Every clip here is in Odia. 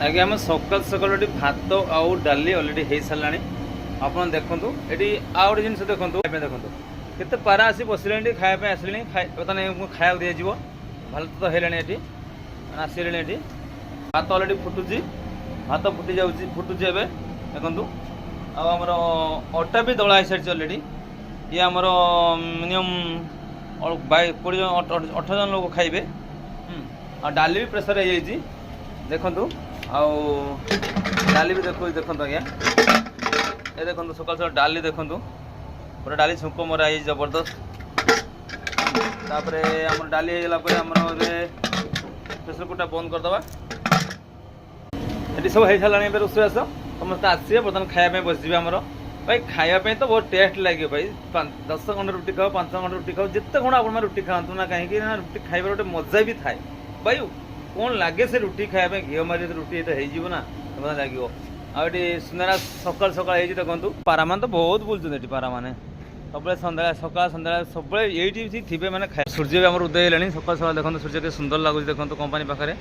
ଆଜ୍ଞା, ଆମ ସକାଳୁ ସକାଳୁ ଏଠି ଭାତ ଆଉ ଡାଲି ଅଲରେଡ଼ି ହେଇସାରିଲାଣି। ଆପଣ ଦେଖନ୍ତୁ, ଏଠି ଆଉ ଗୋଟେ ଜିନିଷ ଦେଖନ୍ତୁ। ଖାଇବା ପାଇଁ ଦେଖନ୍ତୁ, କେତେ ପାରା ଆସି ବସିଲେଣି ଏଠି, ଖାଇବା ପାଇଁ ଆସିଲେଣି। ବର୍ତ୍ତମାନ ଖାଇବାକୁ ଦିଆଯିବ। ଭାତ ତ ହେଲାଣି, ଏଠି ମାନେ ଆସିଲେଣି। ଏଠି ଭାତ ଅଲରେଡ଼ି ଫୁଟୁଛି, ଭାତ ଫୁଟି ଯାଉଛି, ଫୁଟୁଛି ଏବେ ଦେଖନ୍ତୁ। ଆଉ ଆମର ଅଟା ବି ଦଳା ହେଇସାରିଛି ଅଲରେଡ଼ି। ଇଏ ଆମର ମିନିମମ୍ 20 ଜଣ, 18 ଜଣ ଲୋକ ଖାଇବେ। ଆଉ ଡାଲି ବି ପ୍ରେସର ହେଇଯାଇଛି ଦେଖନ୍ତୁ। ଆଉ ଡାଲି ବି ଦେଖୁ ଦେଖନ୍ତୁ ଆଜ୍ଞା। ଏ ଦେଖନ୍ତୁ, ସକାଳୁ ସକାଳୁ ଡାଲି ଦେଖନ୍ତୁ, ପୁରା ଡାଲି ଛୁଙ୍କ ମରା ହେଇଛି ଜବରଦସ୍ତ। ତାପରେ ଆମର ଡାଲି ହେଇଗଲା ପରେ ଆମର ଏବେ ପ୍ରେସର କୁକରଟା ବନ୍ଦ କରିଦେବା। ଏଠି ସବୁ ହେଇସାରିଲାଣି। ଏବେ ରୋଷେଇବାସ ସମସ୍ତେ ଆସିବେ, ବର୍ତ୍ତମାନ ଖାଇବା ପାଇଁ ବସିଯିବେ ଆମର। ଭାଇ, ଖାଇବା ପାଇଁ ତ ବହୁତ ଟେଷ୍ଟ ଲାଗିବ ଭାଇ। 10 ଖଣ୍ଡ ରୁଟି ଖାଅ, 5 ଖଣ୍ଡ ରୁଟି ଖାଅ, ଯେତେ ଖଣ୍ଡ ଆପଣମାନେ ରୁଟି ଖାଆନ୍ତୁ ନା କାହିଁକି ନା ରୁଟି ଖାଇବାର ଗୋଟେ ମଜା ବି ଥାଏ ଭାଇ। କ'ଣ ଲାଗେ ସେ ରୁଟି ଖାଇବା ପାଇଁ, ଘିଅ ମାରି ରୁଟି ଏତେ ହେଇଯିବ ନା, ମଜା ଲାଗିବ। ଆଉ ଏଠି ସୁନ୍ଦର ସକାଳ ସକାଳ ହେଇଛି ଦେଖନ୍ତୁ। ପାରାମାନେ ତ ବହୁତ ବୁଲୁଛନ୍ତି ଏଠି। ପାରାମାନେ ସବୁବେଳେ ସନ୍ଧ୍ୟାବେଳେ, ସକାଳ ସନ୍ଧ୍ୟାବେଳେ ସବୁବେଳେ ଏଇଠି ବି ଥିବେ। ମାନେ ସୂର୍ଯ୍ୟ ବି ଆମର ଉଦୟ ହେଲାଣି ସକାଳ ସକାଳ। ଦେଖନ୍ତୁ, ସୂର୍ଯ୍ୟ କେତେ ସୁନ୍ଦର ଲାଗୁଛି ଦେଖନ୍ତୁ କମ୍ପାନୀ ପାଖରେ।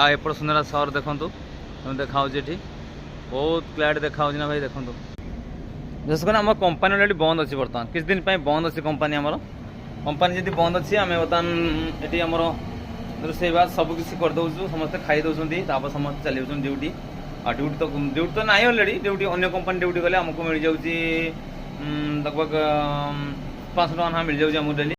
ଆଉ ଏପଟ ସୁନ୍ଦର ସହର ଦେଖନ୍ତୁ, ଦେଖାହେଉଛି ଏଠି, ବହୁତ କ୍ଲାରିଟି ଦେଖାହେଉଛି ନା ଭାଇ? ଦେଖନ୍ତୁ, ବିଶେଷ କରି ଆମ କମ୍ପାନୀ ଅଲରେଡ଼ି ବନ୍ଦ ଅଛି ବର୍ତ୍ତମାନ, କିଛି ଦିନ ପାଇଁ ବନ୍ଦ ଅଛି କମ୍ପାନୀ ଆମର। କମ୍ପାନୀ ଯଦି ବନ୍ଦ ଅଛି, ଆମେ ବର୍ତ୍ତମାନ ଏଠି ଆମର ରୋଷେଇବାସ ସବୁ କିଛି କରିଦେଉଛୁ, ସମସ୍ତେ ଖାଇ ଦେଉଛନ୍ତି, ତାପରେ ସମସ୍ତେ ଚାଲି ଯାଉଛନ୍ତି ଡ୍ୟୁଟି। ଆଉ ଡ୍ୟୁଟି ତ ନାହିଁ ଅଲରେଡ଼ି। ଡ୍ୟୁଟି ଅନ୍ୟ କମ୍ପାନୀ ଡ୍ୟୁଟି କଲେ ଆମକୁ ମିଳିଯାଉଛି ଲଗଭଗ 500 ଟଙ୍କା ଲେଖା ମିଳିଯାଉଛି ଆମକୁ ଡେଲି।